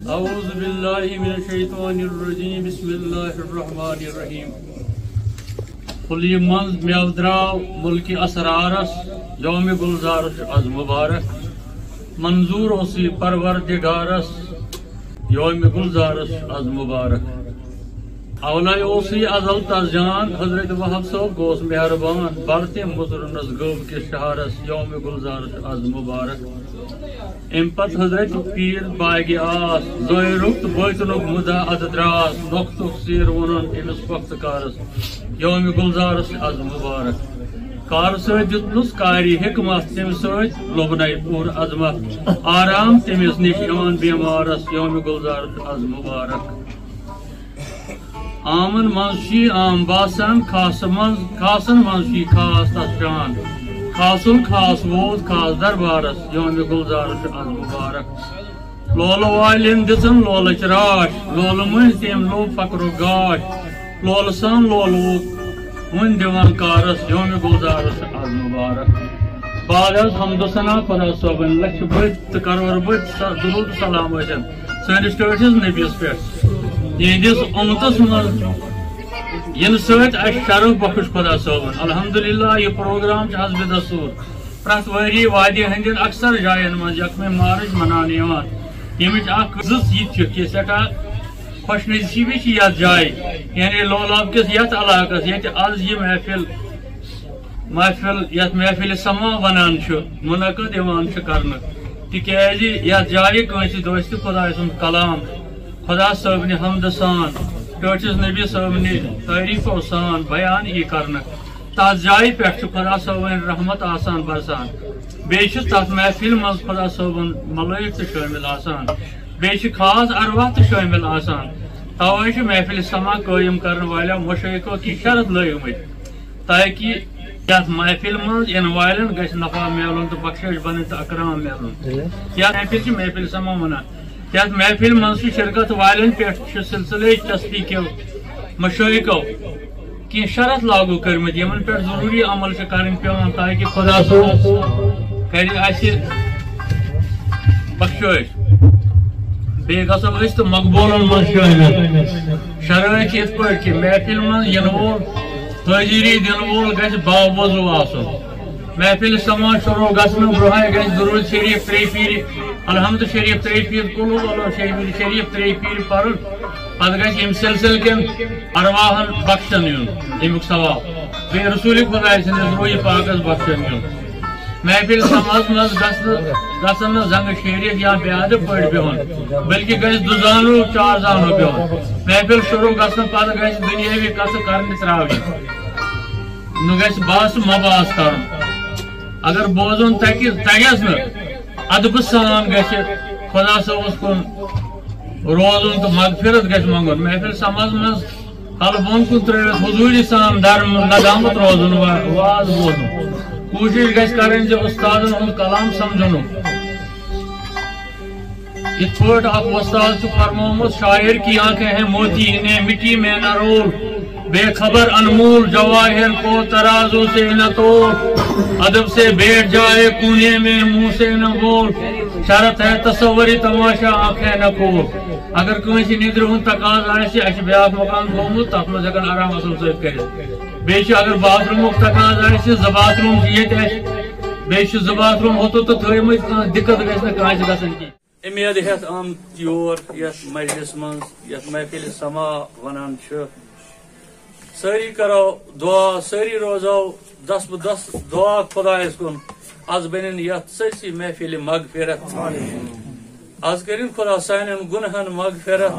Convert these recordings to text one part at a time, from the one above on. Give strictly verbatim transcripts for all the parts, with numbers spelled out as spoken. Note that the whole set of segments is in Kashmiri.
اعوذ باللہ من الشیطان الرجیم، بسم اللہ الرحمن الرحیم۔ پھلیہِ منٛز میوٕ درٛاو مُلکہِ اسرارس، یومِ گُلزارس چھُ از مُبارک۔ منظوٗر اوس یہِ پروردگارس، یومِ گُلزارس چھُ از مُبارک۔ اولے اوسُے ازل تس جان، حضرت وہب صٲب گوس مہربان، بر تٔمۍ مُژرُنس غٲب کِس شہرس، یومِ گُلزارس چھُ از مُبارک۔ امہِ پتہٕ حضرت پیٖر باغِ آس، ظٲہرُک تہٕ بٲطنُک مُدعا اتھ درٛاس، نۄقطُک سیر ووٚنُن أمِس پۄختہٕ کارس، یومِ گُلزارس چھُ از مُبارک۔ کارٕ سۭتۍ دیُتنس کارِ حکمت، تمہِ سۭتۍ لوٚبنَے پوٗرٕ عظمت۔ آرام تٔمِس نِش یِوان بیمارس، یومِ گُلزار چھُ از مُبارک۔ عامن منٛز چھُ یہِ عام باسان، خاصن منٛز، خاصن منٛز چھُ یہِ خاص تس شان۔ خاص الخاص ووت خاص دربارس، یومِ گُلزار چھُ از مُبارک۔ لولہٕ والٮ۪ن دِژٕن لولٕچ راش، لولہٕ مٔنٛزۍ تٔمۍ لوٚب فقرُک گاش۔ لولہٕ سان لولہٕ وُک وُنہِ دِوان کارس، یومِ گُلزارس چھُ از مُبارک۔ بعد از حمد و ثنا خۄدا صٲبن لچھِ بٔدۍ تہٕ کرور بٔدۍ سا-، درود تہٕ سلام ٲسِن سٲنِس ٹٲٹھِس نبیَس پٮ۪ٹھ، یِہنٛدِس اُمتس منٛز یِنہٕ سۭتۍ اَسہِ شرف بخش خۄدا صٲبن۔ الحمدللہ، یہِ پروگرام چھُ حسبِ دستور پرٛٮ۪تھ ؤری وادی ہٕنٛدٮ۪ن اکثر جاین منٛز یکمہِ مارچ مناونہٕ یِوان، ییٚمِچ اکھ زٕژ یہِ تہِ چھِ کہِ سٮ۪ٹھاہ خۄش نصیٖبی چھِ یتھ جایہِ، یعنی لولاب کِس یتھ علاقس، ییٚتہِ از یہِ محفل، محفل، یتھ محفلِ سما ونان چھُ، منعقد یِوان چھُ کرنہٕ، تِکیازِ یتھ جایہِ کٲنٛسہِ دوستِ خۄداے سُنٛد کلام خۄدا صٲبنہِ حمدٕ سان، ٹٲٹھِس نبی صٲبنہِ تعریٖفو سان بیان یی کرنہٕ، تتھ جایہِ پٮ۪ٹھ چھُ خۄدا صٲبٕنۍ رحمت آسان برسان۔ بیٚیہِ چھِ تتھ محفلہِ منٛز خۄدا صٲبُن ملٲیِک تہِ شٲمِل آسان۔ بیٚیہِ چھِ خاص ارواح تہِ شٲمِل آسان۔ توے چھِ محفلِ سما قٲیِم کرن والٮ۪و مشٲیخو کینٛہہ شرط لٲگمٕتۍ، تاکہِ یتھ محفلہِ منٛز یِنہٕ والٮ۪ن گژھِ نفع میلُن تہٕ بخشش بنٕنۍ تہٕ اکرام میلُن۔ یتھ محفلہِ چھِ محفلِ سما ونان۔ یتھ محفلہِ منٛز چھِ شرکت والٮ۪ن پٮ۪ٹھ چھِ سلسلے چستی کیو مشٲیخو کینٛہہ شرط لاگو کٔرمٕتۍ، یِمن پٮ۪ٹھ ضروٗری عمل چھِ کرٕنۍ پٮ۪وان، تاکہِ خۄدا صٲب کرِ اَسہِ بخشٲیِش۔ بیٚیہِ گژھو أسۍ تہٕ مقبوٗلن منٛز شٲمِل۔ شرٲیِط چھِ یِتھ پٲٹھۍ کہِ محفِل منٛز یِنہٕ وول، حٲضِری دِنہٕ وول گژھِ باوضوٗ آسُن۔ محفِل سما شروع گژھنہٕ برونٛہے گژھِ درود شریف ترٛیٚیہِ پھِرِ، الحمد شریف ترٛیٚیہِ پھِرِ، قل ہو اللہ شریف، شریف ترٛیٚیہِ پھِرِ پرُن۔ پتہٕ گژھِ ییٚمہِ سلسلہٕ کٮ۪ن ارواحن بخشن یُن، امیُک ثواب۔ بیٚیہِ رسول خداے سٕنٛدِس روحِ پاکس بخشن یُن۔ محفِل سماہس منٛز گژھِ نہٕ، گژھن نہٕ زنگہٕ شیٖرِتھ یا بے ادب پٲٹھۍ بِہُن، بلکہِ گژھِ دُزانو چار زانو بِہُن۔ محفِل شروع گژھنہٕ پتہٕ گژھِ دُنیٲوی کتھٕ کرنہِ ترٛاونہِ۔ نہٕ گژھِ باس مباس کرُن۔ اگر بوزُن تگہِ، تگٮ۪س نہٕ، ادبہٕ سان گژھِ خۄدا صٲبس کُن روزُن تہٕ مغفرت گژھِ منٛگُن۔ محفِل سماہس منٛز کلہٕ بۄن کُن ترٲوِتھ حضوٗری سان در ندامت روزُن، وا-، واز بوزُن۔ کوٗشِش گژھِ کرٕنۍ زِ اُستادن ہُنٛد کلام سمجھنُک۔ یِتھ پٲٹھۍ اکھ وۄستاد چھُ فرمومُت، شاعر کی آنکھیں ہیں موتی، انہیں مٹی میں نہ رول، بے خبر انمول جواہر کو ترازو سے نہ تول، ادب سے بیٹھ جائے کونے میں، منہ سے نہ بول، شرط ہے تصور تماشا آنکھیں نہ کھول۔ اگر کٲنٛسہِ نیٚدرِ ہُنٛد تقاضہٕ آسہِ، اَسہِ چھُ بیٛاکھ مکان تھوٚومُت، تَتھ منٛز ہٮ۪کن آرام اَصٕل سۭتۍ کٔرِتھ۔ بیٚیہِ چھُ اگر باتھ روٗمُک تقاضہٕ آسہِ، زٕ باتھ روٗم چھِ ییٚتہِ اَسہِ، بیٚیہِ چھِ زٕ باتھ روٗم ہُتُتھ تہٕ تھٲومٕتۍ، کانٛہہ دِقت گژھِ نہٕ کٲنٛسہِ گژھٕنۍ کِہیٖنۍ۔ اُمید ہٮ۪تھ آمٕتۍ یور یَتھ مجلِس منٛز، یَتھ محفِلِ سما وَنان چھِ، سٲری کرو دُعا، سٲری روزو دست بہ دست دُعا خۄدایَس کُن، از بنن یَتھ سٲرسٕے محفِلِ مغفرت۔ از کٔرِن خۄدا سانٮ۪ن گُنہَن مغفرت۔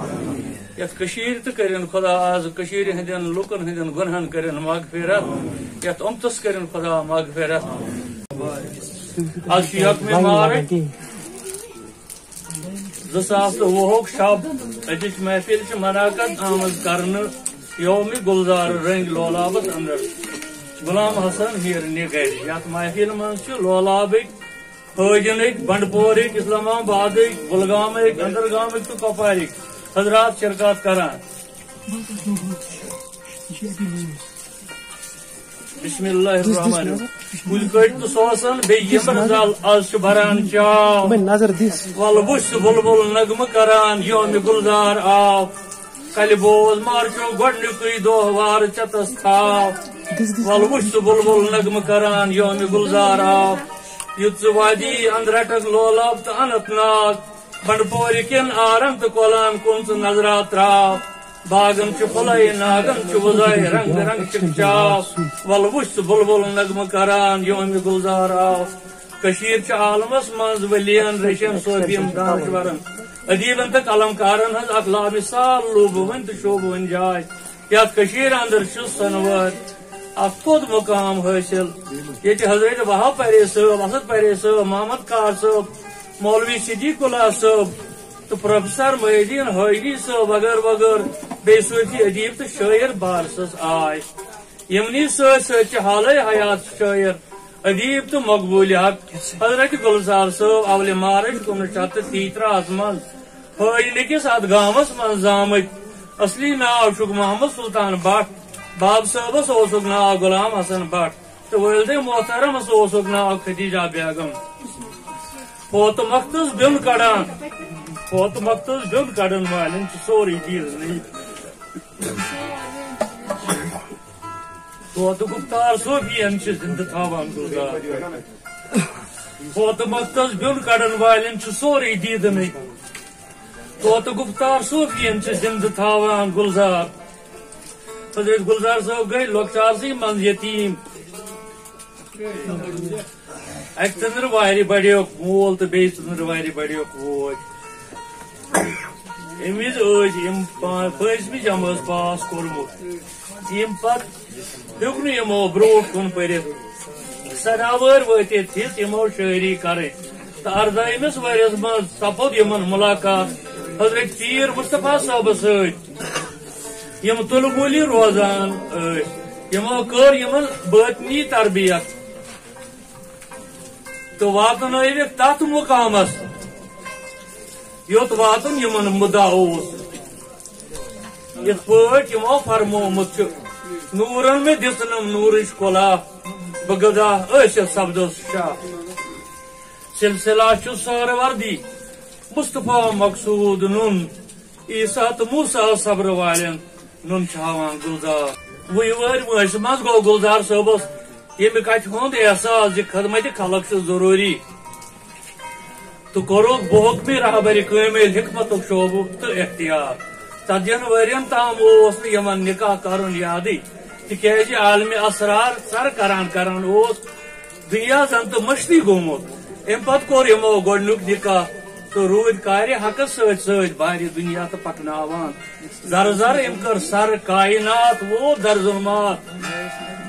یَتھ کٔشیٖرِ تہٕ کٔرِن خۄدا از کٔشیٖرِ ہٕنٛدٮ۪ن لُکَن ہٕنٛدٮ۪ن گُنہَن کٔرِن مغفرت۔ یَتھ اُمتَس کٔرِن خۄدا مغفرت۔ از چھُ یکمہِ مارچ۔ زٕ ساس تہٕ وُہُک شب أزِچ محفِل چھِ منعقد آمٕژ کرنہٕ یومِ گُلزار رٔنٛگۍ لولابس اندر غلام حسن میٖر نِگرِ۔ یَتھ محفِلہِ منٛز چھِ لولابٕکۍ، حٲجِنٕکۍ، بنڈپورٕکۍ، اسلام آبادٕکۍ، بُلگامٕکۍ، اندرگامٕکۍ تہٕ کۄپوارٕکۍ حضرات شرکت کران۔ بسم اللہ الرحمن الرحیم۔ کُلۍ کٔٹۍ تہٕ سوسن بیٚیہِ یِم رزل، از چھُ بران چاو۔ یِمے نظر دِس۔ ولہٕ وٕچھ سُہ بُلبُل نغمہٕ کران، یومہِ گُلزار آو۔ کلہِ بوز مارچو گۄڈنیُکُے دۄہ، وارٕ چتس تھاو۔ دِس، دِس۔ ولہٕ وٕچھ سُہ بُلبُل نغمہٕ کران، یومہِ گُلزار آو۔ یُتھ ژٕ وادی اند رٹکھ لولاب تہٕ اننت ناگ، بنڈپورِ کٮ۪ن آرن تہٕ کۄلن کُن ژٕ نظرا تراو۔ باغن چھُ پھُلے، ناگن چھُ وُزے، رنگ رنگ چکچاو۔ ولہٕ وُچھ ژٕ بُلبُل نغمہٕ کران، یومہِ گُلزار آو۔ کٔشیٖر چھِ عالمس منٛز ؤلین، ریشن، صوفین، دانشورن، ادیبن تہٕ قلم کارن ہٕنٛز اکھ لامثال لُبوٕنۍ تہٕ شوبوٕنۍ جاے۔ یتھ کٔشیٖرِ اندر چھُ سۄنہٕ وٲرۍ اکھ تھوٚد مقام حٲصِل، ییٚتہِ حضرت وہاب پرے صٲب، اسد پرے صٲب، محمد کار صٲب، مولوی صدیق اللہ صٲب تہٕ پروفیسر محی الدین حٲجی صٲب وغٲرٕ وغٲرٕ، بیٚیہِ صوفی ادیب تہٕ شٲعر بارسس آے۔ یِمنٕے سۭتۍ سۭتۍ چھِ حالے حیات شٲعر، ادیب تہٕ مقبول حق حضرت گلزار صٲب اولِ مارچ کُنوُہ شیٚتھ تہٕ تیٚیہِ ترٛہس منٛز حٲج نٔکِس اتھ گامس منٛز زامٕتۍ۔ اصلی ناو چھُکھ محمد سلطان بٹ، باب صٲبس اوسُکھ ناو غلام حسن بٹ تہٕ والدہ محترمس اوسُکھ ناو خدیجہ بیگم۔ فوتہٕ مۄختس بیوٚن کڑان، فوتہٕ مۄختس بیوٚن کڑن والٮ۪ن چھُ سورُے دیٖدنٕے۔ طوطہٕ گفتار صوفین چھِ زندٕ تھاوان گُلزار۔ طوطہٕ مۄختس بیوٚن کڑن والٮ۪ن چھُ سورُے دیٖدنٕے۔ طوطہٕ گفتار صوفین چھِ زندٕ تھاوان گُلزار۔ حضرت گُلزار صٲب گٔے لۄکچارسٕے منٛز یتیٖم۔ اکہِ ژٔنٛدرٕ وارِ بڑیوکھ مول تہٕ بیٚیہِ ژٔنٛدرٕ وارِ بڑیوکھ ووج۔ اَمہِ وِزِ ٲسۍ یِم پا-، پٲنٛژمہِ جمٲژ پاس کوٚرمُت۔ ییٚمہِ پتہٕ ہیوٚک نہٕ یِمو برٛونٛٹھ کُن پٔرِتھ۔ سناوٲرۍ وٲتِتھ ہیٚژ یِمو شٲعری کرٕنۍ۔ تہٕ اردٲہمِس ؤرِیَس منٛز سپُد یِمن مُلاقات حضرت پیٖر مصطفیٰ صٲبس سۭتۍ، یِم تُلمُلہِ روزان ٲسۍ۔ یِمو کٔر یِمن بٲطنی تربیت تہٕ واتنٲوِکھ تتھ مُقامس، یوٚت واتُن یِمن مُدا اوس۔ یِتھ پٲٹھۍ یِمو فرمومُت چھُ، "نوٗرن مےٚ دِژنم نوٗرٕچ کۄلا، بہٕ گدا ٲسِتھ سپدس شاہ۔" سلسلہ چھُ سہروردی مصطفیٰ مقصود نُن، عیسیٰ تہٕ موسیٰ صبرٕ والٮ۪ن نُن چھاوان گُلزار۔ وُہہِ وٕہٕرۍ وٲنٛسہِ منٛز گوٚو گُلزار صٲبس ییٚمہِ کتھِ ہُنٛد احساس زِ خدمتِ خلق چھُ ضروٗری۔ تہٕ کوٚرُکھ بحکمِ رہبرِ کٲمِل حکمتُک شعبہٕ تہٕ اختیار۔ ژتجی ہن ؤرین تام اوس نہٕ یِمن نکاح کرُن یادٕے، تِکیازِ عالمِ اسرار سر کران کران اوس دُنیا زن تہٕ مٔشتٕے گوٚمُت۔ امہِ پتہٕ کوٚر یِمو گۄڈنیُک نکاح تہٕ روٗدۍ کارِ حقس سۭتۍ سۭتۍ بارِ دُنیا تہٕ پکناوان۔ زر زر أمۍ کٔر سر کائنات ووت در ظلمات۔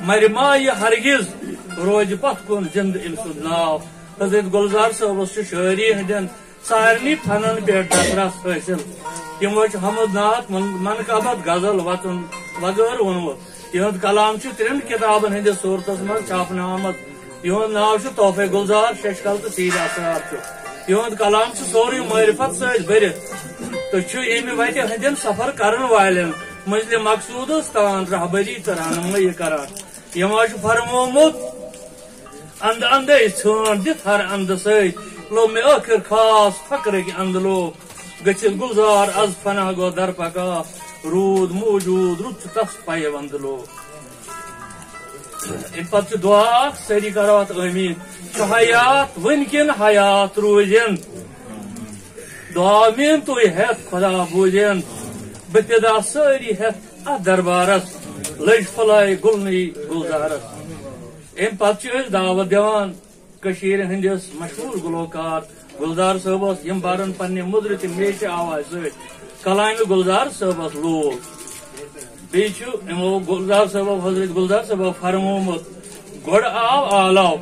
مرِ ما یہِ ہرگز، روزِ پتھ کُن زندٕ أمۍ سُنٛد ناو۔ حضرت گلزار صٲبس چھُ شٲعری ہٕنٛدٮ۪ن سارنٕے فنن پٮ۪ٹھ دسترس حٲصِل۔ تِمو چھُ حمد نعت، من-، منقبت، غزل، وطن وغٲرٕ ووٚنمُت۔ یِہُنٛد کلام چھُ ترٛٮ۪ن کِتابن ہٕنٛدِس صوٗرتس منٛز چھاپنہٕ آمُت۔ یِہُنٛد ناو چھُ تحفہ گلزار، ششکل تہٕ سیٖر اسرار چھُ۔ یِہُنٛد کلام چھُ سورُے معرفت سۭتۍ بٔرِتھ تہٕ چھُ ییٚمہِ وتہِ ہٕنٛدٮ۪ن سفر کرن والٮ۪ن منزلِ مقصودس تام رہبری تہٕ رہنمٲیی کران۔ یِمو چھُ فرمومُت، اندٕ اندے ژھٲنٛڈ دِتھ ہر اندٕ سۭتۍ، لوٚب مےٚ ٲخٕر خاص فقرٕکۍ اندٕ لوٚب۔ گٔژھِتھ گُلزار از فنا گوٚو درپکا، روٗد موجود رُت چھُ تس پایہِ وندٕ لوٚب۔ اَمہِ پتہٕ چھُ دُعا اکھ، سٲری کرو اتھ آمیٖن۔ چھُ حیات وٕنۍ کِنہٕ حیات روٗزِن؟ دُعا میٖن تُہۍ ہٮ۪تھ خدا بوٗزِن۔ بہٕ فدا سٲری ہٮ۪تھ اتھ دربارس، لٔج پھُلے گُلنٕے گُلزارس۔ اَمہِ پتہٕ چھِ أسۍ دعوت دِوان کٔشیٖرِ ہٕنٛدِس مشہوٗر گُلوکار گُلزار صٲبس، یِم بَرَن پننہِ مٔدرِ تہٕ میٖٹھِ آوازِ سۭتۍ کلامِ گُلزار صٲبس لوٗکھ۔ بیٚیہِ چھُ یِمو گُلزار صٲبو، حضرت گُلزار صٲبو فرمومُت، "گۄڈٕ آو آلو،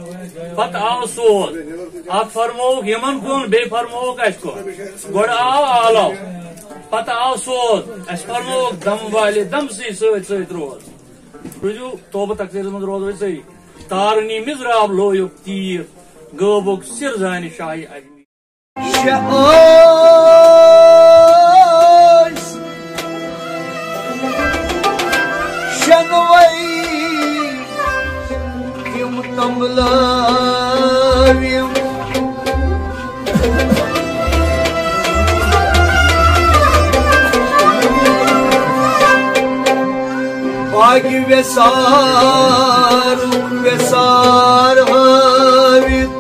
پتہٕ آو سوز۔" اکھ فرمووُکھ یِمن کُن، بیٚیہِ فرمووُکھ اَسہِ کُن۔ گۄڈٕ آو آلو، پتہٕ آو سوز، اَسہِ فرمووُکھ دم والہِ دمسٕے سۭتۍ سۭتۍ روز۔ روٗزِو توبہٕ تقدیٖرس منٛز روزو أسۍ سٲری۔ تارنی مِزراب لویُک تیٖر، غٲبُک سِر زانہِ شاہی اجمیر۔ شےٚ ٲسۍ، شٮ۪نوَے اکہِ ویسارُک ویسار ہٲوِتھ۔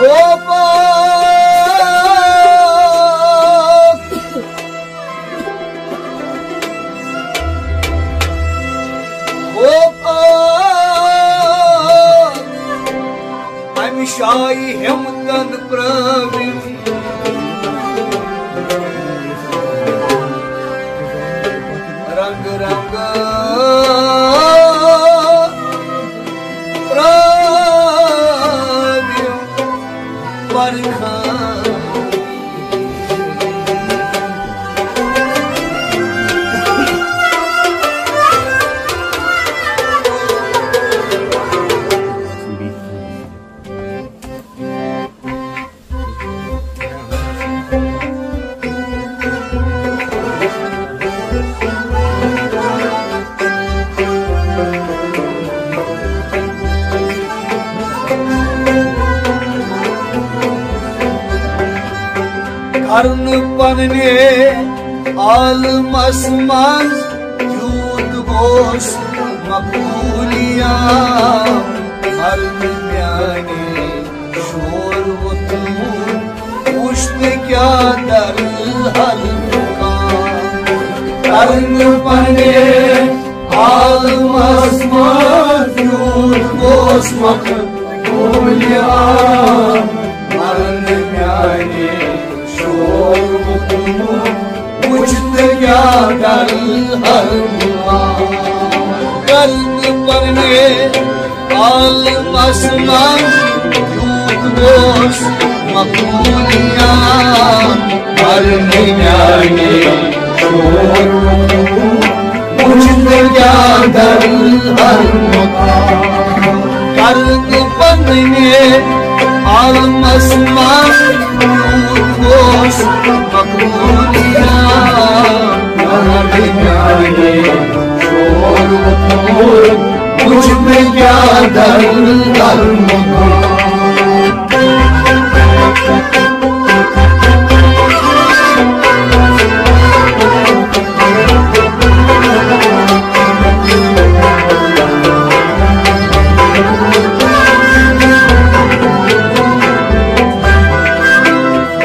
ہو پاک، ہو پاک، امہِ شایہِ ہٮ۪متن پرٛٲوِتھ۔ رنگ رنگ پرٛٲوِم پرکھان۔ کرنہٕ پننہِ عالمس منٛز یوٗت گوس مقبولیات، کرنہٕ میانہِ شور ووٚتھمُت، وُچھ تہٕ کیٛاہ درد ہر مقام۔ کرنہٕ پننہِ عالمس منٛز یوٗت گوس مقبولیات، مرنہٕ میانہِ شور ووٚتھمُت، وُچھ تہٕ کیٛاہ گرٕ ہر مُقام۔ کرنہٕ پننہِ عالمس منٛز یوٗت گوس مقبولیات، مرنہٕ میانہِ شور ووٚتھمُت، وُچھ تہٕ کیٛاہ گرٕ ہر مُقام۔ کرنہٕ پننہِ عالمس منٛز یوٗت گوس مقبولیات، مرنہٕ میانہِ شور ووٚتھمُت، وُچھ مےٚ کیٛاہ درد درمُت۔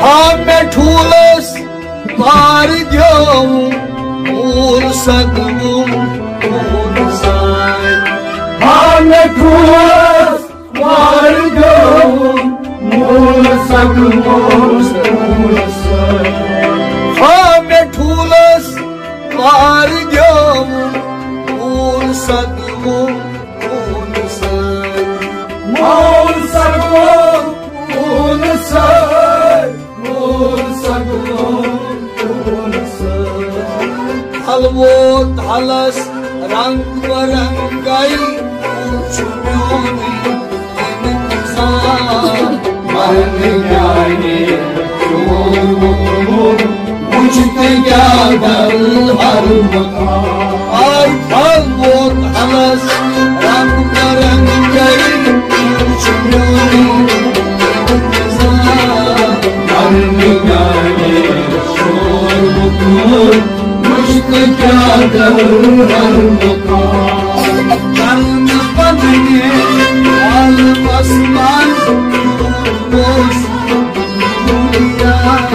ہا مےٚ ٹھوٗلس بار دیوم، موٗل سدوم، موٗل ساے۔ ہا مےٚ ٹھوٗلس بار دیوم، موٗل سدوم، موٗل ساے۔ ہا مےٚ ٹھوٗلس بار دیوم، موٗل سدوم، موٗل ساے۔ موٗل سدوم، موٗل ساے۔ پھل ووت پھلس رنگ برنگے، پھل چھُ میونُے انتظام۔ مرنہٕ میانہِ شور ووٚتھمُت، وُچھ تہٕ کیٛاہ گل ہر مقام۔ آے پھل ووت پھلس رنگ برنگے، پھل چھُ میونُے انتظام۔ مرنہٕ میانہِ شور ووٚتھمُت، وُچھ تہٕ کیٛاہ گل ہر مقام۔ کرنہٕ پننہِ عالمس منٛز یوٗت گوس مقبولیات،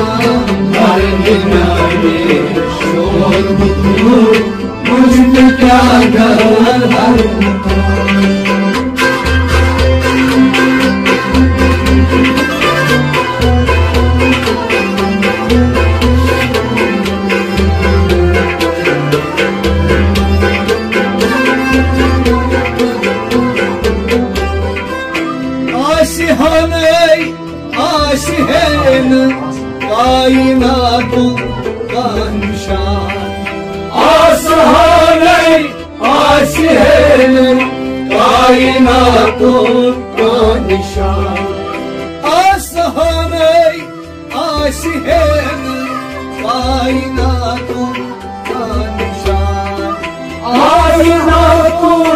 مرنہٕ میانہِ شور ووٚتھمُت، وُچھ تہٕ کیٛاہ گل ہر مقام۔ آسہِ ہا نَے، آسہِ ہے نہٕ کائناتُک کانٛہہ نِشان۔ آسہِ ہا نَے، آسہِ ہے نہٕ کائناتُک کانٛہہ نِشان۔ آسہِ ہا نَے، آسہِ ہے نہٕ کائناتُک کانٛہہ نِشان۔ کائناتُک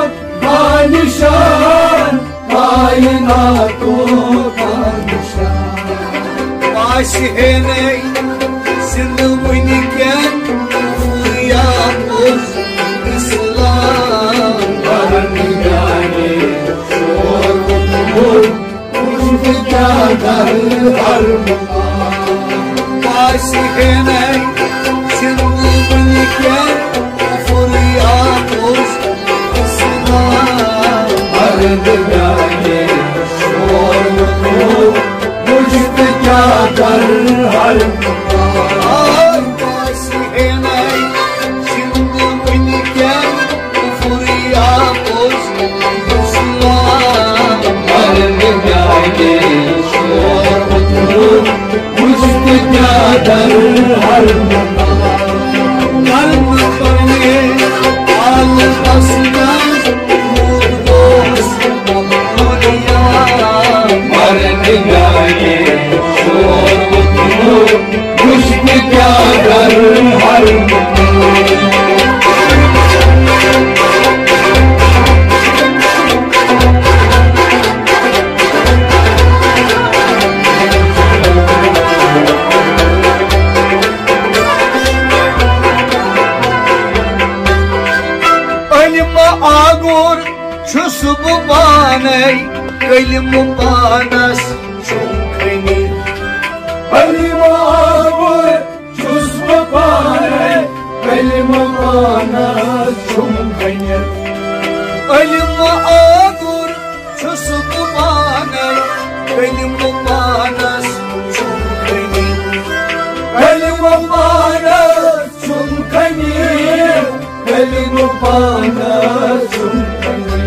کانٛہہ نِشان، کائناتُک کانٛہہ نِشان۔ اَسہِ ہے نَے زِندٕ وٕنہِ کٮ۪ن فُریاد اوس اِسلام۔ پَرن میٛانہِ شور ووٚتھمُت، وٕچھ بہٕ کیٛاہ گَرٕ ہر مُقام۔ اَسہِ ہے نَے زِندٕ وٕنہِ کٮ۪ن فُریاد اوس اِسلام۔ پَرن میٛانہِ شور ووٚتھمُت، وٕچھ تہٕ کیٛاہ کَرٕ ہر مُقام۔ آے کٲشِر ہے نَے زِندٕ وٕنہِ کٮ۪ن فُریاد اوس اِسلام۔ پَرن میٛانہِ شور ووٚتھمُت، وٕچھ تہٕ کیٛاہ کَرٕ ہر مُقام۔ کلمہٕ پَرنہِ آل اَسنَس روٗد اوس مَرن گایہِ شور ووٚتھمُت، وٕچھ تہٕ کیٛاہ گَرٕ ہر۔ علم آگُر چھُس بہٕ پانے، علم پانس چھُم کھٔنِتھ۔ علم آگُر چھُس بہٕ پانے، علم پانس چھُم کھٔنِتھ۔ علم آگُر چھُس بہٕ پانے، علم پانس چھُم کھٔنِتھ۔ علم پانس چھُم کھٔنِتھ، علم پانس چھُم کھٔنِتھ۔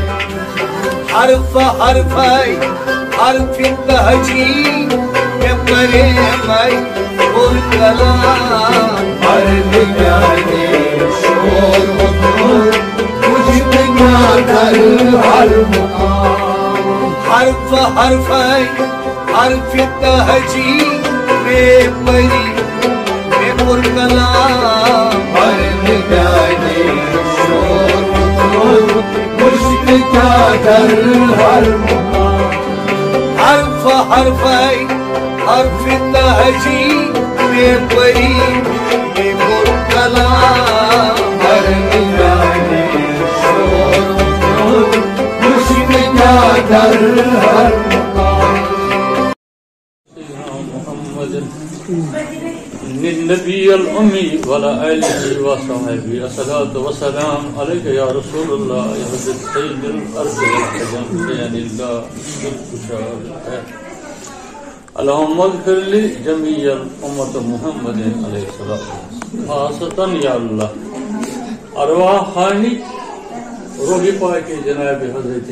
حرف حرفے حرف تہجی مےٚ پرے مے کوٚر کلام۔ پرنہِ میانہِ شور ووٚتھمُت، وٕچھ تہٕ کیٛاہ کرٕ ہر مقام۔ حرف حرفے حرف تہجی مے پری مےٚ کوٚر کلام۔ پرنہِ میانہِ شور ووٚتھمُت، وٕچھ تہٕ کیٛاہ کرٕ ہر مقام۔ حرف حرفے حرف تہجی مے پری مےٚ کوٚر کلام۔ پرنہِ میانہِ شور ووٚتھمُت، وٕچھ تہٕ کیٛاہ کرٕ ہر مقام۔ سيدنا محمد النبي الأمي وعلى آله وصحبه. الصلاة والسلام عليك يا رسول الله، يا حضرة سيد الأرض والعجم، يا لله بالبشارة. اللهم اغفر لجميع أمة محمد عليه الصلاة والسلام. خاصة يا الله، ارواحانی روح پاک جناب حضرت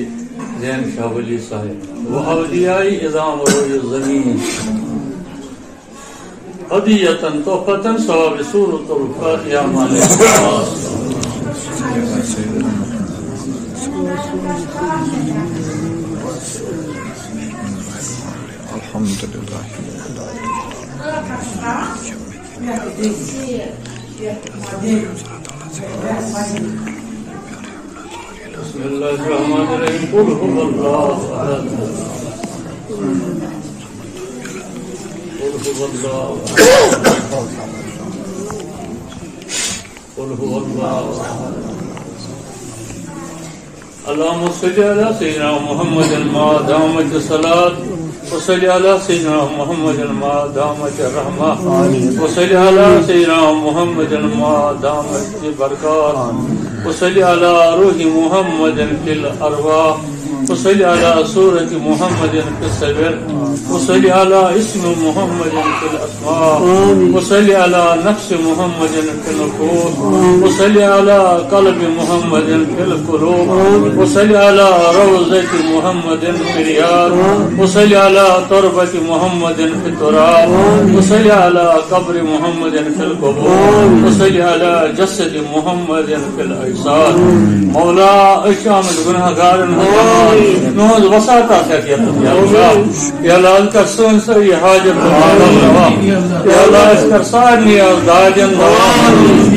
زین شاہ ولی صاحب و اولیاء عظام روی زمین، هدية تحفة ثواب سورة الفاتحة مع الإخلاص. الحمد لله. بسم الله الرحمن الرحيم. قل هو الله أحد. قل هو الله أحد. قل هو الله أحد. اللهم صل على سيدنا محمد ما دامت الصلاة، وصل على سيدنا محمد ما دامت الرحمة، وصل على سيدنا محمد ما دامت البركات، وصل على روح محمد في الأرواح، وصل على صورة محمد في الصور، وصل على اسم محمد في الأسماء، وصل على نفس محمد في النفوس، وصل على قلب محمد في القلوب، وصل على روضة محمد في الرياض، وصل على تربة محمد في التراب، وصل على قبر محمد في القبور، وصل على جسد محمد في الأجساد. مولا، أسۍ چھِ آمٕتۍ گناہگارن ہُنٛد دوا، تُہنٛز وسعت آسہِ اَتھ یَتھ منٛز، یا اللہ۔ یا اللہ، أسۍ کر سٲنۍ سٲری حاجت تہٕ معاملہٕ روا۔ یا اللہ، أسۍ کر سارنٕے آز دادٮ۪ن دوا۔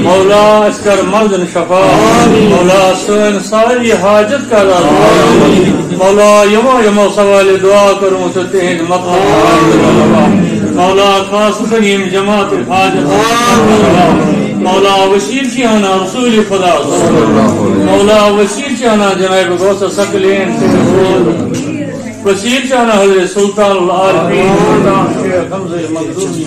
مولا، أسۍ کر مرضن شفا۔ مولا، سٲنۍ ساری حاجت کر آز روا۔ مولا، یِمو یِمو سوالہِ دعا کٔرمٕژ چھِ، تِہنٛدۍ مطلب حاجت روا۔ مولا خاص کر ییٚمہِ جماعت حاجت، مولا وسیلہٕ چھِ اَنان رسول خدا، مولا وسیلہٕ چھِ اَنان جناب غوث ثقلین، وسیلہٕ چھِ اَنان حضرت سلطان العارفین، سلطان شیخ حمزہ مخدومی،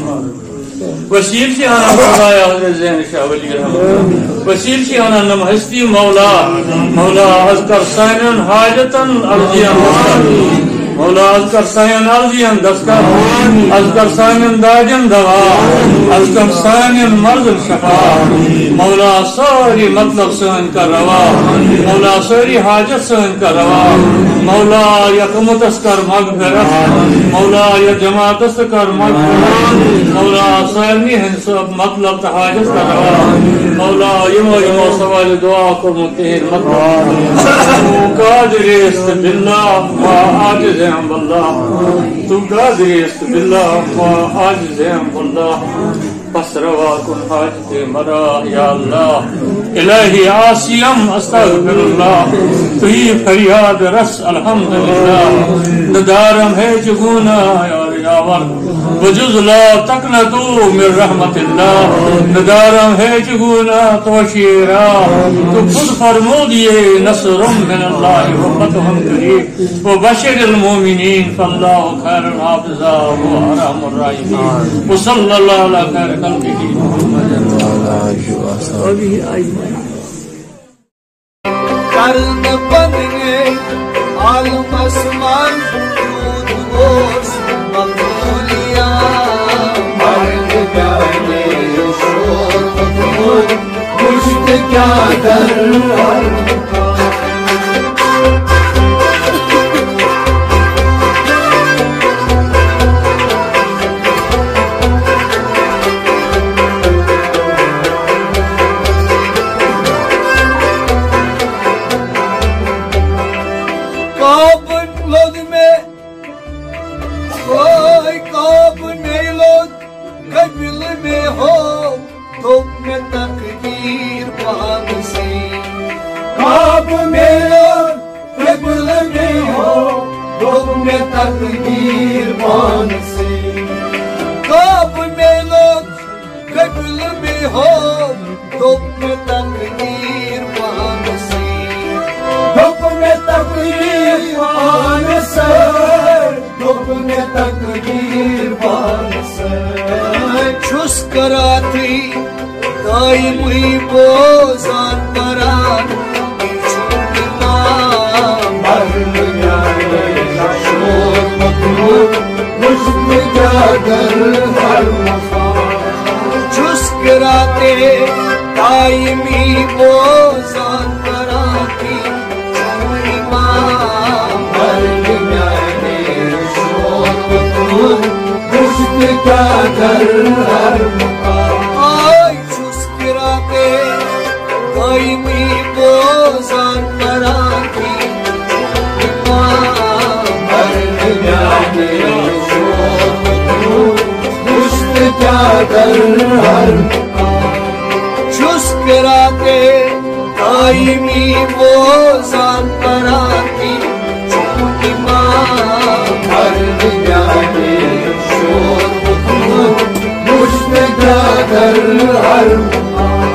وسیلہٕ چھِ اَنان خدایا حضرت زین شاہ ولی رحمت، وسیلہٕ چھِ اَنان نم ہستی مولا، مولا از کر سانٮ۪ن حاجتن عرضیَن دستر، مولا از کر سانٮ۪ن عرضیَن دستر، از کر سانٮ۪ن دادٮ۪ن دوا، از کر سانٮ۪ن مرضن شفا، مولا سٲری مطلب سٲنۍ کر روا، مولا سٲری حاجت سٲنۍ کر روا، مولا یتھ امتس کر مغفرت، مولا یتھ جماعتس تہِ کر مغفرت، مولا سارنٕے ہٕنٛدۍ سب مطلب تہٕ حاجت کر روا۔ مولا یِمو یِمو سوال دعا کوٚرمُت تِہِنٛدۍ مطلب۔ تو قادر است باللہ ما عاجز ہیں باللہ، تو قادر است باللہ ما عاجز ہیں باللہ، پس روا کن حاجت مرا یا اللہ۔ الہی عاصیم استغفر اللہ، تُہی فریاد رس الحمدللہ۔ ندارم ہے چگونا یار یاور، بجز لا تقنطوا من رحمت اللہ۔ ندارم ہے چگونا توشیرا، تو خود فرمود یہ نصر من اللہ و فتح قریب۔ وبشر المؤمنین فاللہ خیر الحافظہ و ارحم الراحمین۔ وصلی اللہ علی خیر خلقہ محمد۔ کرنہٕ پننے عالمس منٛز تیوٗت اوس مقبولیات۔ مرگ میانہِ شور وچھتھ کیٛاہ کرٕ۔ کعب لوٚگ مےٚ، ہاے کعب مے لوٚگ، قبل مے ہو، دوٚپ مےٚ تقدیٖر پانسٕے۔ کعب مے لوٚگ، قبل مے ہو، دوٚپ مےٚ تقدیٖر پانسٕے۔ کعب مے لوٚگ، قبل مے ہو، دوٚپ مےٚ تقدیٖر پانسٕے۔ دوٚپ مےٚ تقدیٖر پانسٕے، دوٚپ مےٚ تقدیٖر پانسٕے۔ چھُس کراتھٕے دایمٕے بوزان پران، یہِ چھُ اِمام۔ مرنہٕ میانہِ شور مطلوب، وُچھ مےٚ کیٛاہ کرٕ ہر مقام۔ چھُس کراتھٕے دایمی بوزان کران، یہِ چھُ اِمام۔ مرنہٕ میانہِ شور مطلوب، وُچھ مےٚ کیٛاہ کرٕ ہر مقام۔ آے چھُس کراتھٕے دایمی بوزان کران، یہِ چھُ اِمام۔ مرنہٕ میانہِ شور مطلوب، وُچھ مےٚ کیٛاہ کرٕ ہر مقام۔ چھُس کراتھٕے دایمی بوزان پران، یہِ چھُ اِمام۔ مرنہٕ میانہِ شور مطلوب، وُچھ مےٚ کیٛاہ کرٕ ہر مقام۔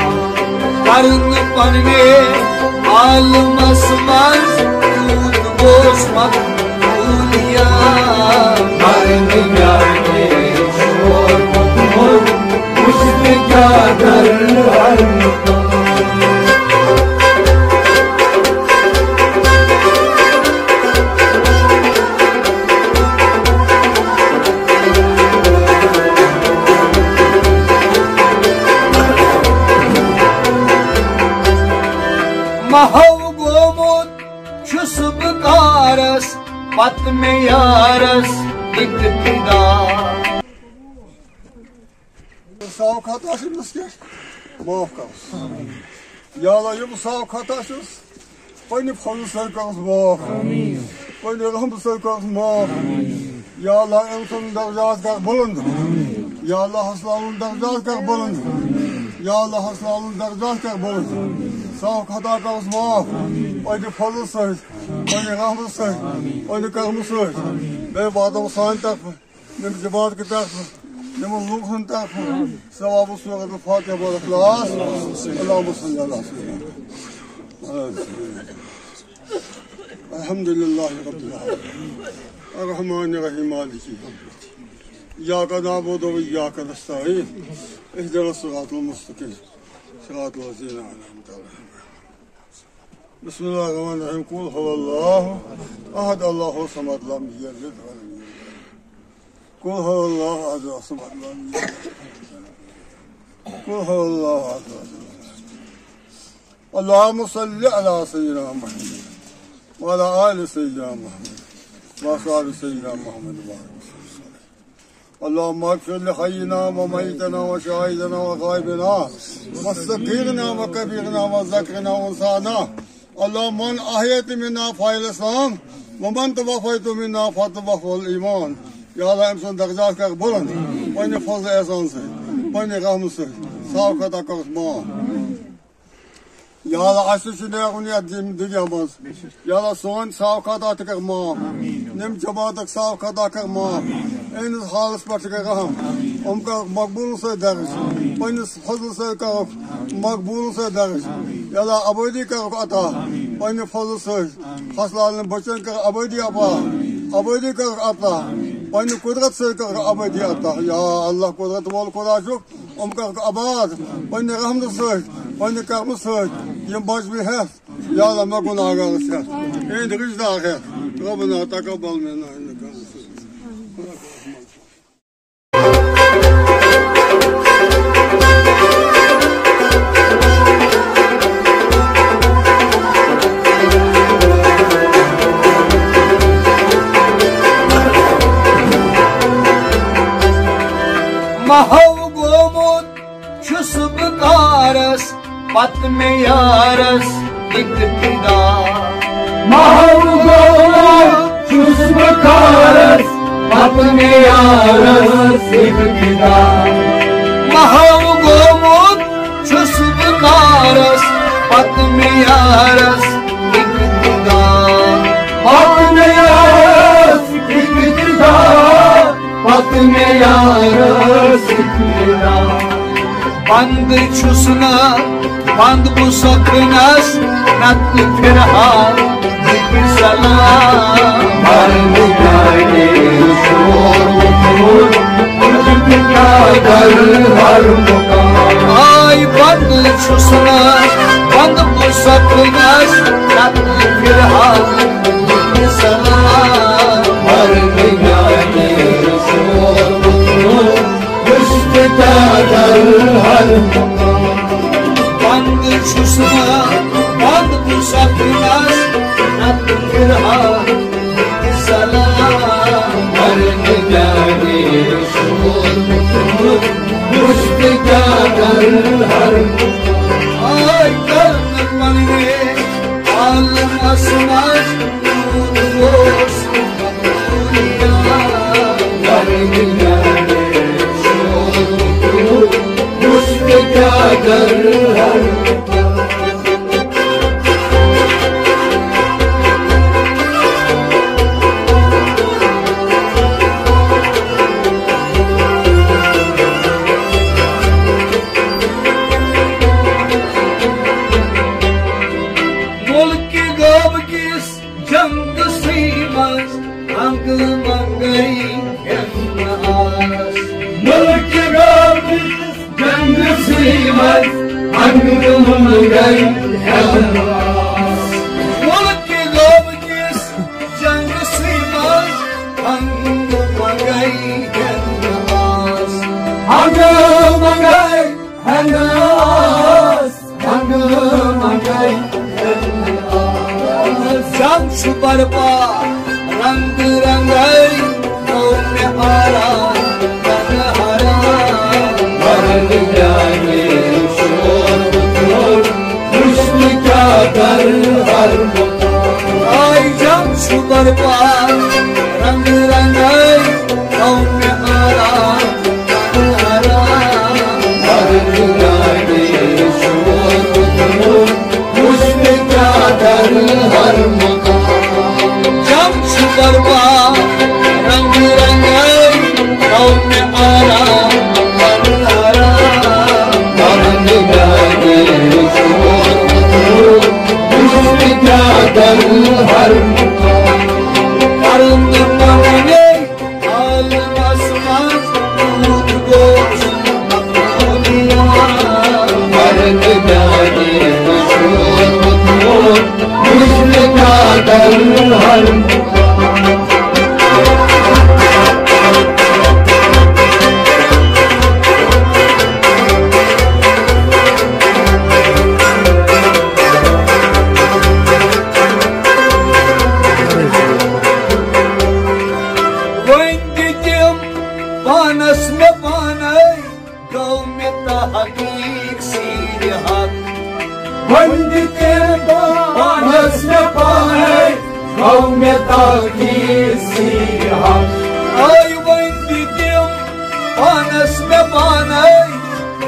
کرنہٕ پننے عالمس منٛز تیوٗت اوس مقبولیات۔ مرنہٕ میانہِ شور مطلوب، وُچھ مےٚ کیٛاہ کرٕ ہر مقام۔ محو گوٚمُت چھُس بہٕ کارس، پتہٕ مےٚ یارس اقتدار۔ ساو خطا چھِ أمِس کیٛاہ؟ معاف کَرُس۔ یا اللہ، یِم ساو خطا چھِس، پننہِ فضلہٕ سۭتۍ کَرُس معاف۔ پننہِ رحمتہٕ سۭتۍ کَرُس معاف۔ یا اللہ، أمۍ سُنٛد درجات کَر بُلنٛد۔ یا اللہ، حسناوُن درجات کَر بُلنٛد۔ یا اللہ، حسناوُن درجات کَر بُلنٛد۔ ساو خطا کَرُس معاف۔ پننہِ فضلہٕ سۭتۍ، پننہِ رحمتہٕ سۭتۍ، پننہِ کرمہٕ سۭتۍ۔ بیٚیہِ واتو سانہِ طرفہٕ ییٚمہِ جماعت کہِ طرفہٕ، یِمن لوٗکن طرفہٕ ثواب سورۃ الفاتحہ بول اخلاص۔ اللہم صلی علی سیدنا محمد۔ الحمد للہ رب العالمین۔ الرحمن الرحیم، مالک یوم الدین۔ ایاک نعبد و ایاک نستعین۔ اہدنا الصراط المستقیم۔ صراط الذین انعمت علیہم۔ بسم اللہ الرحمن الرحیم۔ قل هو اللہ احد، اللہ الصمد، لم یلد ولم یولد۔ قل هو اللہ احد، اللہ الصمد، لم یلد ولم یولد۔ قل هو اللہ احد، اللہ الصمد۔ اللہم صل علی سیدنا محمد وعلی آل سیدنا محمد وصحاب سیدنا محمد وبارک وسلم۔ اللہم اغفر لحینا ومیتنا وشاہدنا وغائبنا وصغیرنا وکبیرنا وذکرنا وانثانا۔ اللہم من احییت منا فعلی الاسلام ومن توفیت منا فتوفہ علی الایمان۔ یا اللہ، أمۍ سُنٛد درجات کر بلند پننہِ فضل احسان سۭتۍ، پننہِ رحمہٕ سۭتۍ، ساو خطا کرُس معاف۔ یا اللہ، اَسہِ تہِ چھُ نیرُن یَتھ دُن-، دُنیا منٛز۔ یا اللہ، سٲنۍ ساو خطا تہِ کر معاف۔ ییٚمہِ جماعتُک ساو خطا کر معاف۔ یِہنٛدِس حالس پٮ۪ٹھ تہِ کر رحم۔ یِم کرُکھ مقبوٗل سۭتۍ درج۔ پننِس فضلہٕ سۭتۍ کرُکھ مقبوٗل سۭتۍ درج۔ یا اللہ، آبٲدی کرُکھ عطا۔ پننہِ فضلہٕ سۭتۍ۔ فصل والٮ۪ن بچن کر آبٲدی عطا۔ آبٲدی کرُکھ عطا۔ پننہِ قدرت سۭتۍ کرُکھ آبٲدی عطا۔ یا اللہ، قدرت وول خدا چھُکھ۔ یِم کرُکھ آباد پننہِ رحمتہٕ سۭتۍ، پننہِ کرمہٕ سۭتۍ۔ یِم بچوٕنۍ ہٮ۪تھ، یا اللہ، مےٚ گُناہگارس ہٮ۪تھ، یِہنٛدۍ رشتہٕ دار ہٮ۪تھ۔ ربنا تقبل منا انک انت السمیع العلیم۔ محو گوٚمُت چھُس بہٕ کارس، پتہٕ مےٚ یارس اقتدا۔ محو گوٚمُت چھُس بہٕ کارس، پتہٕ مےٚ یارس اقتدا۔ محو گوٚمُت چھُس بہٕ کارس، پتہٕ مےٚ یارس اقتدا۔ پتہٕ مےٚ یارس اقتدا۔ پتہٕ مےٚ یارس اقتدا۔ بنٛد چھُس نہٕ، بنٛد بہٕ سۄکھنس، نتہٕ پھرہا بہٕ سلام۔ مرنہٕ گرے شور ووٚتھمُت، تُلہٕ بہٕ چادر ہر مقام۔ آے بنٛد چھُس نہٕ، بنٛد بہٕ سۄکھنس، نتہٕ پھرہا بہٕ سلام۔ مرنہٕ گرے شور ووٚتھمُت، تُلہٕ بہٕ چادر ہر مقام۔ بنٛد چھُس نہٕ، بنٛد بہٕ سۄکھنس، نتہٕ پھرہا بہٕ سلام۔ مرنہٕ گرے شور ووٚتھمُت، تُلہٕ بہٕ چادر ہر مقام۔ آے کرنہٕ پننہِ عالمس منٛز، روٗد اوس مُلکہِ غٲب کِس جنگسٕے منٛز انگہٕ منگے ہٮ۪نہٕ آس۔ مُلکہِ غٲب کِس جنگسٕے منٛز انگہٕ منگے ہٮ۪نہٕ آس۔ مُلکہِ غٲب کِس جنگسٕے منٛز انگہٕ منگے ہٮ۪نہٕ آس۔ انگہٕ منگے ہٮ۪نہٕ آس۔ رنگ منگے جنگ چھُ برپا، رنگ رنگے گوٚو مےٚ آرام، رنگ آرام۔ مرن جانے شور ووٚتھمُت، وُچھ نہٕ کیٛاہ کر ہر مقام۔ آے جنگ چھُ برپا، رنگ رنگے گوٚو مےٚ آرام۔ جنگ چھُ برپا، رنگ رنگے یۄس مےٚ پانے گوٚو مےٚ تحقیق سیرِ حق۔ وۄنۍ دِتِم پانس مےٚ پانے گوٚو مےٚ تحقیق سیرِ حق۔ آے وۄنۍ دِتِم پانس مےٚ پانے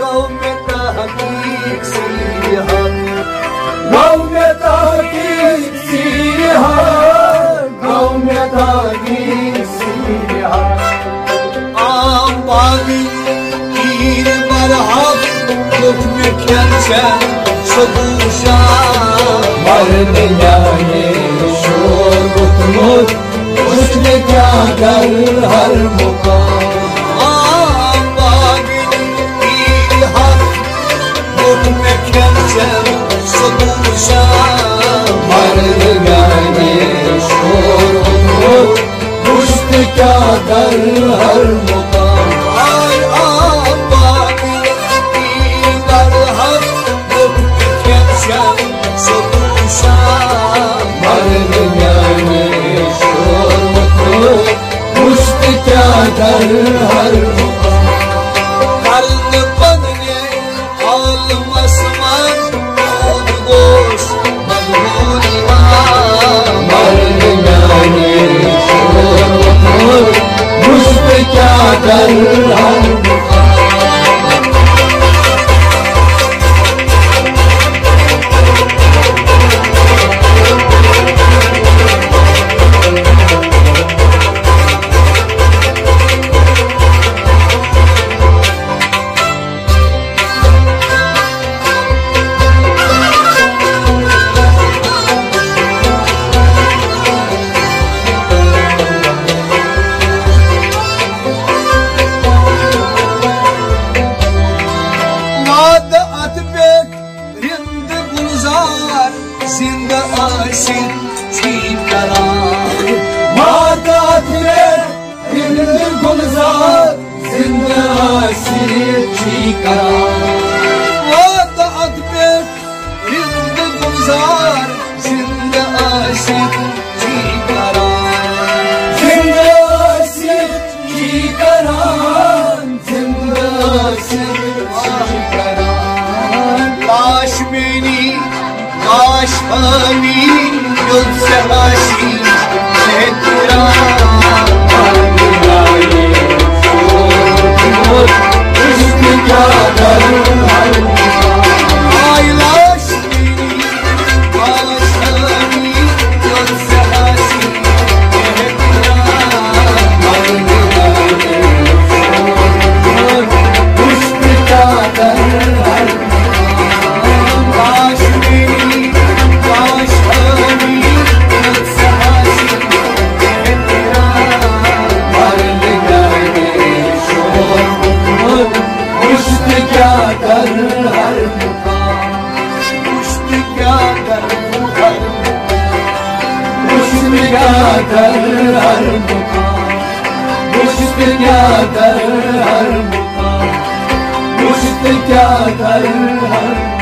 گوٚو مےٚ تحقیق سیرِ حق۔ گوٚو مےٚ تحقیق سیرِ حق۔ گوٚو مےٚ تحقیق سیرِ حق۔ عام باغی پیٖر برحق دیُت مےٚ کھٮ۪ن چٮ۪ن سُہ پوشاک۔ مرد میانہِ شور ووٚتھمُت، وٕچھ مےٚ کیٛاہ کرٕ ہر مُقام۔ عام باغی پیٖر حق دیُت مےٚ کھٮ۪ن چٮ۪ن سُہ پوشاک۔ مرد میانہِ شور ووٚتھمُت، وٕچھ تہٕ کیٛاہ کرٕ ہر مُقام۔ آے عام باغی پیٖر برحق دیُت مےٚ کھٮ۪ن چٮ۪ن سُہ پوشاک۔ مرد میانہِ شور ووٚتھمُت، وٕچھ تہٕ کیٛاہ کرٕ ہر مُقام۔ کرنہٕ پننہِ عالمس منٛز پوٗرٕ گوس مقبوٗل یِوان۔ مرد میانہِ شور ووٚتھمُت، وٕچھ تہٕ کیٛاہ کرٕ ہر مُقام۔ وعدٕ اتھ پٮ۪ٹھ رِند گُلزار زِندٕ ٲسِتھ چھی کران۔ وعدٕ اتھ پٮ۪ٹھ رِند گُلزار زِندٕ ٲسِتھ چھی کران۔ وعدٕ اتھ پٮ۪ٹھ رِند گُلزار زِندٕ ٲسِتھ چھی کران۔ زِندٕ ٲسِتھ چھی کران۔ زِندٕ ٲسِتھ چھی کران۔ لاش میٛٲنی، لاش ٲنی، یوٚت ژےٚ ٲسی احترام۔ آے لاش میٛٲنی، لاش ٲنی، یوٚت ژےٚ ٲسی احترام۔ وٕچھ تہٕ کیٛاہ کرٕ ہر